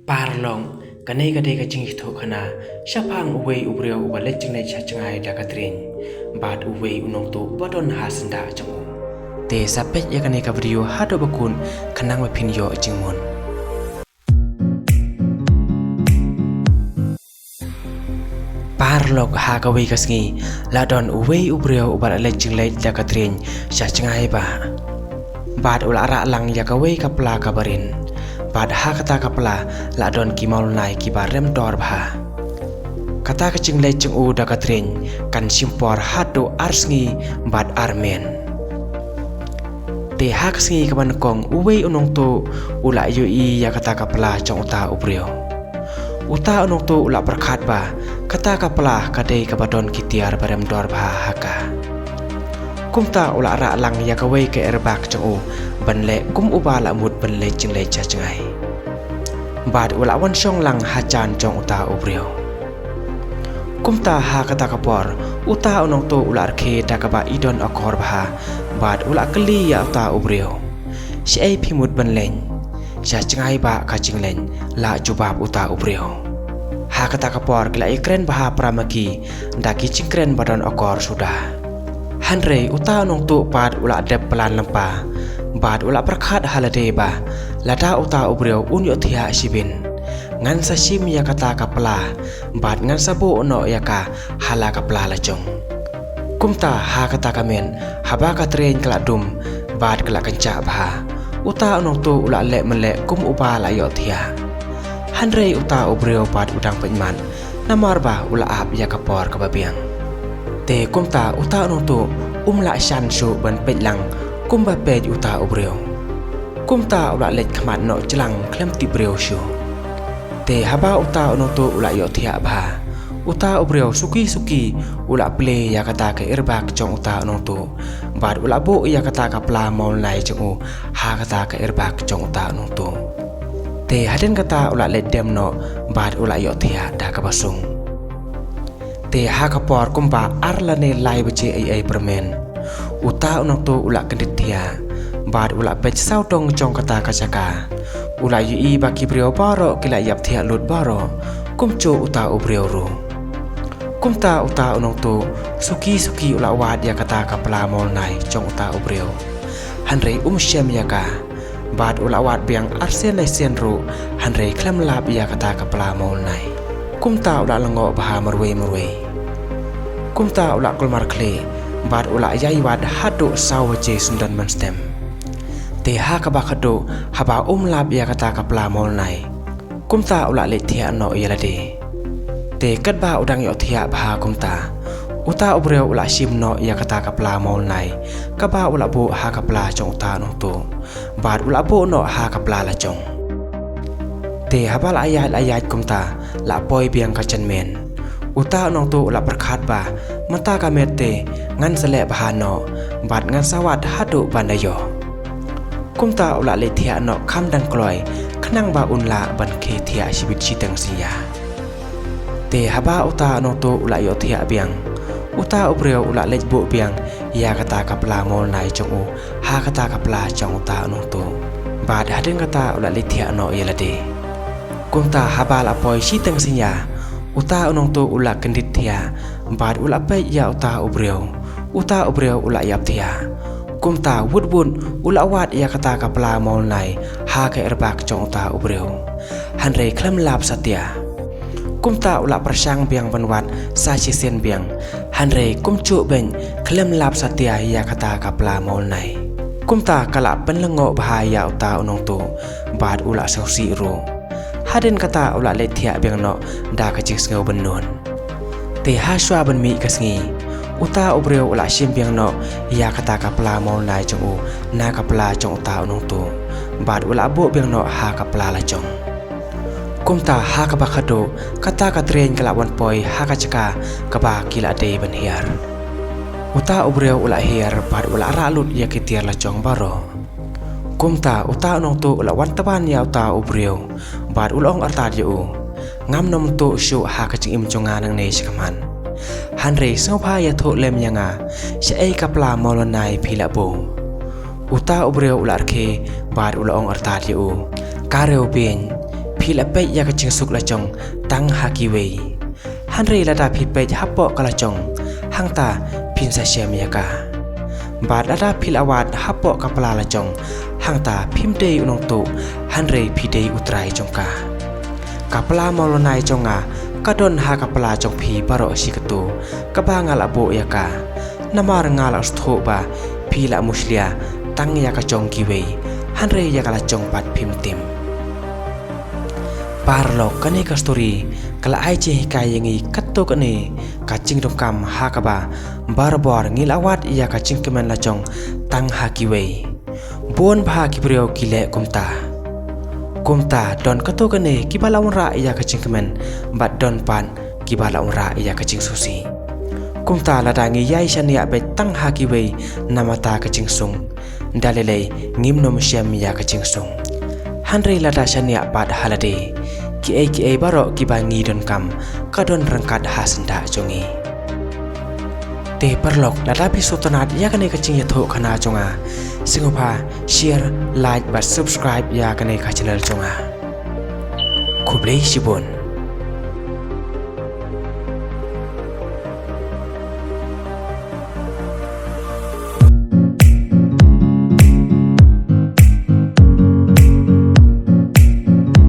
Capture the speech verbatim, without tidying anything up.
Paralok, kane ka dei ka jingïathuhkhana shaphang uwei u briew uba leit jingleit sha jngai da ka treiñ bad uwei u nongtuh uba don ha syndah jong u. Te sa peit ïa kane ka video haduh ba kut khnang ba phin ïoh jingmut. Paralok, ha kawei ka sngi la don uwei u briew uba la leit jingleit da ka treiñ sha jngai bah. Bad u la rah lang ïa kawei ka pla kaba rit. Bad ha kata ka pla la don ki mawlynnai kiba rem dor bha. Kata ka jingleit jong u da ka treiñ kan shim por haduh ar sngi bad ar miet. Te ha ka sngi kaba nyngkong uwei u nongtuh u la ïohi ïa kata ka pla jong uta u briew. Uta u nongtuh u la pyrkhat ba kata ka pla ka dei kaba don ki tiar ba rem dor bha ha ka. Kumta u la rah lang ïa kawei ka airbag jong u ban leh kum uba la mut ban leit jingleit sha jngai. Bad u la wan shong lang hajan jong uta u briew. Kumta ha kata ka por uta u nongtuh u la rkhie da kaba i don akor bha bad u la kylli ïa uta u briew, "Shaei phi mut ban leit?" "Sha jngai bah ka jingleit," la jubab uta u briew. Ha kata ka por ki la ïakren bha para ma ki da ki jingkren ba don akor suda. Hynrei uta u nongtuh pat u la dep plan lypa bad u la pyrkhat ha lade ba lada uta u briew un ïohthiah shibit, ngan sa shim ïa kata ka pla bad ngan sa buh noh ïa ka ha la ka pla la jong. Kumta ha kata ka miet haba ka treiñ ka la dum bad ka la kynjah bha, uta u nongtuh u la leh mynleh kum uba la ïohthiah. Hynrei uta u briew pat u dang peit mat namar ba u la ap ïa ka por kaba biang. Te kumta uta u nongtuh um lah shan shuh ban peit lang kumba peit uta u briew. Kumta u la leit khmat noh jlang khlem tip briew shuh. Te haba uta u nongtuh u la ïohthiah bha, uta u briew suki suki u la plie ïa kata ka airbag jong uta u nongtuh bad u la buh ïa kata ka pla mawlynnai jong u ha kata ka airbag jong uta u nongtuh. Te hadien kata u la leit dem noh bad u la ïohthiah da kaba sung. Te ha ka por kumba ar lane lai baje ei ei pyrmen, uta u nongtuh u la kyndit thiah bad u la peit sawdong jong kata ka jaka. U la ïohi ba ki briew baroh ki la ïap thiah lut baroh, kumjuh uta u briew ruh. Kumta uta u nongtuh suki suki u la wad ïa kata ka pla mawlynnai jong uta u briew. Hynrei um shem ïa ka. Bad u la wad biang arsien laisien ruh, hynrei khlem lap ïa kata ka pla mawlynnai. Kumta u la lyngngoh bha marwei marwei. Kumta u la kulmar khlieh bad u la ïai wad haduh saw baje syndon mynstep. Te ha kaba khatduh haba um lap ïa kata ka pla mawlynnai, kumta u la leit thiah noh ïa lade. Te katba u dang ïohthiah bha kumta, uta u briew u la shim noh ïa kata ka pla mawlynnai kaba u la buh ha ka pla jong uta u nongtuh bad u la buh noh ha ka pla la jong. Te haba la ïaid la ïaid kumta la poi biang ka janmiet. Uta u nongtuh u la pyrkhat ba mynta ka miet te ngan sa leh bha noh bad ngan sa wad haduh ban da ïoh. Kumta u la leit thiah noh kham dang kloi khnang ba un lah ban khie thiah shibit shiteng synñia. Te haba uta u nongtuh u la ïohthiah biang, uta u briew u la leit buh biang ïa kata ka pla mawlynnai jong u ha kata ka pla jong uta u nongtuh. Bad hadien kata u la leit thiah noh ïa lade. Kumta haba la poi shiteng synñia, uta u nongtuh u la kyndit thiah bad u la peit ïa uta u briew. Uta u briew u la ïap thiah. Kumta wut wut u la wad ïa kata ka pla mawlynnai ha ka airbag jong uta u briew. Hynrei khlem lap satia. Kumta u la pyrshang biang ban wad sa shisien biang. Hynrei kumjuh beiñ khlem lap satia ïa kata ka pla mawlynnai. Kumta ka la pynlyngngoh bha ïa uta u nongtuh bad u la sngewsih ruh. Hadien kata u la leit thiah biang noh da ka jingsngew bynnud. Te ha shuwa ban mih ka sngi, uta u briew u la shim biang noh ïa kata ka pla mawlynnai jong u na ka pla jong uta u nongtuh bad u la buh biang noh ha ka pla la jong. Kumta ha kaba khatduh kata ka treiñ ka la wan poi ha ka jaka kaba ki la dei ban hiar. Uta u briew u la hiar bad u la rah lut ïa ki tiar la jong baroh. Kumta uta u nongtuh u la wan tban ïa uta u briew bad u la ong artat ïa u, "Ngam nym tuh shuh ha ka jingim jong nga nangne shakhmat. Hynrei sngewbha ïathuh lem ïa nga, shaei ka pla mawlynnai phi la buh?" Uta u briew u la rkhie bad u la ong artat ïa u, "Ka riewbeiñ, phi Phi la peit ïa ka jingsuk lajong tang ha kiwei. Hynrei lada phi peit hapoh ka lajong, hangta phin sa shem ïa ka. Bad lada phi la wad hapoh ka pla lajong, hangta phim dei u nongtuh, hynrei phi dei u trai jong ka. Ka pla mawlynnai jong nga ka don ha ka pla jong phi baroh shi katto, kaba nga la buh ïa ka. Namar nga la sngewthuh ba phi la mushlia tang ïa ka jong kiwei, hynrei ïa ka lajong pat phim tim. Paralok, kane ka story ka la ai jinghikai ïa ngi katto katne ka jingdonkam ha kaba barabor ngi la wad ïa ka jingkmen lajong tang ha kiwei. Bun bha ki briew ki leh kumta. Kumta don katto katne kiba la wanrah ïa ka jingkmen, bad don pat kiba la wanrah ïa ka jingsngewsih. Kumta lada ngi ïai shaniah beit tang ha kiwei namar ka jingsuk, da lei lei ngim nym shem ïa ka jingsuk. Hynrei lada shaniah pat ha lade, kiei kiei baroh kiba ngi donkam ka don ryngkat ha syndah jong ngi. Te paralok, lada phi sngewtynnat ïa kane ka jingïathuhkhana jong nga, sngewbha share, like bad subscribe ïa kane ka channel jong nga. Khublei shibun.